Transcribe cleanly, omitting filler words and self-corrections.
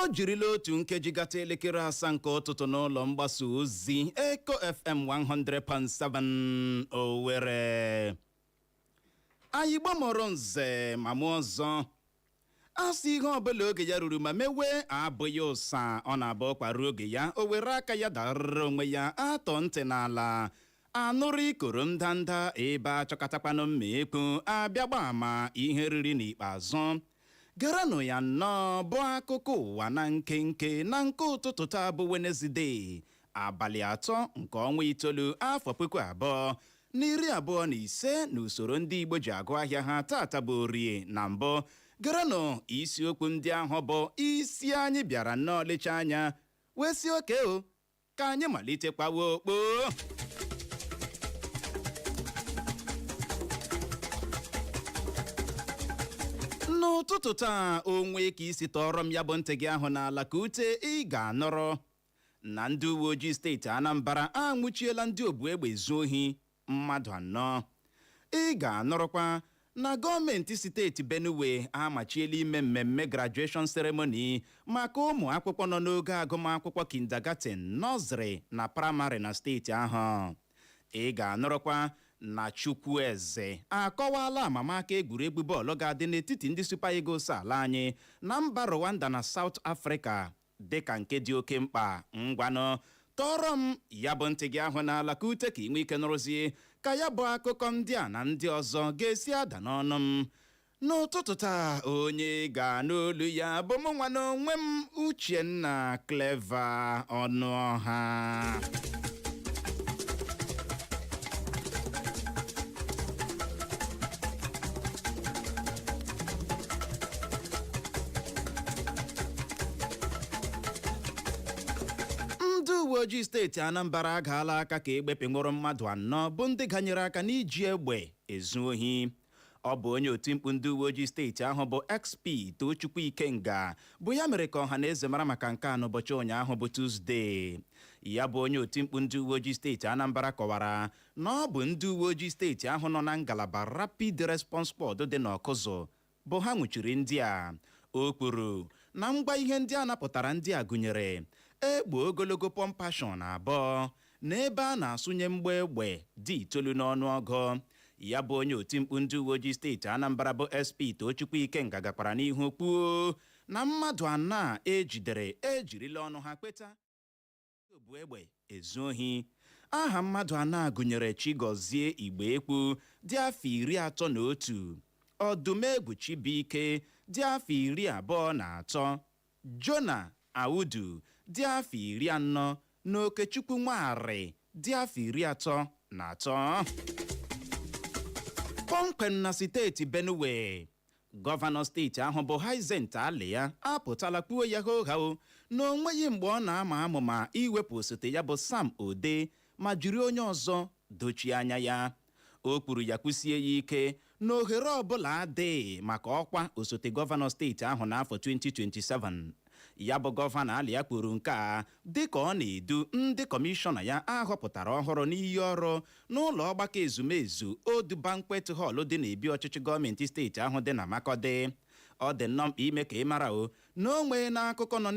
O jirila otu nkeji gata 7:00 nke ụtụtụ n'ụlọ mgbasa ozi Eco FM 100.7 Owerri. Anyị gbamọrọ nze ma mụ ọzọ, a sị ihe ọbụla oge ya ruru ma mewe abụghị ụsa. Ọ na-abụ ọkwa oge ya, o were aka ya darịrị onwe ya. Atọ ntị n'ala anụrụ ikoro ndanda ebe achọkọtakwanụ mma ekwu abịa gba ama ihe riri n'ikpeazụ. Garanụ ya nnọọ bụ akụkọ ụwa na nkenke na nke ụtụtụ taa bụ Wenezdee, abalị 3 nke ọnwa itoolu, afọ 2025, n'usoro ndị Igbo ji agụ ahịa ha. Tata bụ Orie. Na mbụ, garanụ isiokwu ndị ahụ bụ isi anyị bịara nnọọ lecha anya wee si oke o ka anyị malitekwawa okpo. N'ụtụtụ taa, onwe ka isi tọọrọ m ya bụ ntị gị ahụ n'ala ka ute, ị ga-anọrọ na ndị uwe ojii steeti Anambra anwụchiela ndị obu egbe ezu ohi mmadụ anọ. Ị ga-anọrọkwa na gọọmenti steeti Benue amachiela ime mmemme graduation ceremony maka ụmụ akwụkwọ nọ n'oge agụmakwụkwọ kindergarten, nursery na praịmarị na steeti ahụ. Ị ga-anụrụkwa na Chukwueze akọwala amamaka egwuregwu bọọlụ ga-adị n'etiti ndị Super Eagles ala anyị na mba Rwanda na South Africa dịka nke dị oke mkpa. Ngwanụ, tọrọ m ya bụ ntị gị ahụ n'ala ka ute, ka ị nwee ike nụrụzie ka ya bụ akụkọ ndị a na ndị ọzọ ga-esi ada n'ọnụ m n'ụtụtụ taa. Onye ga n'olu ya bụ mụ nwa n'onwe m, Uchenna Clever Ọnụọha. Ndị uwe ojii steeti Anambra agaala aka ka egbepịnwụrụ mmadụ anọ bụ ndị ganyere aka n'iji egbe ezu ohi. Ọ bụ onye otimkpu ndị uwe ojii steeti ahụ bụ SP Tochukwu Ikenga bụ ya mere ka ọha na eze mara maka nke a n'ụbọchị ụnyaahụ bụ Tuzdee. Ya bụ onye otimkpu ndị uwe ojii steeti Anambra kọwara na ọ bụ ndị uwe ojii steeti ahụ nọ na ngalaba Rapid Response Squad dị n'Ọkụzụ bụ ha nwụchiri ndị a. O kwuru na ngwa ihe ndị a napụtara ndị a gụnyere egbe ogologo pump action abụọ na ebe a na-asụnye mgbọ egbe dị itoolu n'ọnụọgụ. Ya bụ onye otimkpu ndị uwe ojii steeti Anambra bụ SP Tochukwu Ikenga gakwara n'ihu kwuo na mmadụ anọ a ejidere ejirila ọnụ ha kpeta bụ egbe ezu ohi. Aha mmadụ anọ a gụnyere Chigozie Igbeekwu dị afọ 31, Ọdụmegwu Chibuike dị afọ 23, Jona Audu dị afọ 40 na Okechukwu Nwaarị dị afọ 33. Kpọmkwem na steeti Benue, gọvanọ steeti ahụ bụ Hyacinth Alia apụtala kwuo ya hohao na o nweghị mgbe ọ na-ama amụma iwepụ osote ya bụ Sam Ode ma jiri onye ọzọ dochie anya ya. O kwuru ya kwụsie ya ike na ohere ọbụla adịghị maka ọkwa osote gọvanọ steeti ahụ n'afọ 2027. Ya bụ gọvanọ Alia kwuru nke a dịka ọ na-edu ndị kọmishọna ya ahọpụtara ọhụrụ n'iyi ọrụ n'ụlọ ọgbakọ ezumezu Old Banquet Hall dị n'ebi ọchịchị gọọmenti steeti ahụ dị na Makurdi. Ọ dị nnọọ mkpa ime ka ị mara o na o nwee n'akụkọ nọ.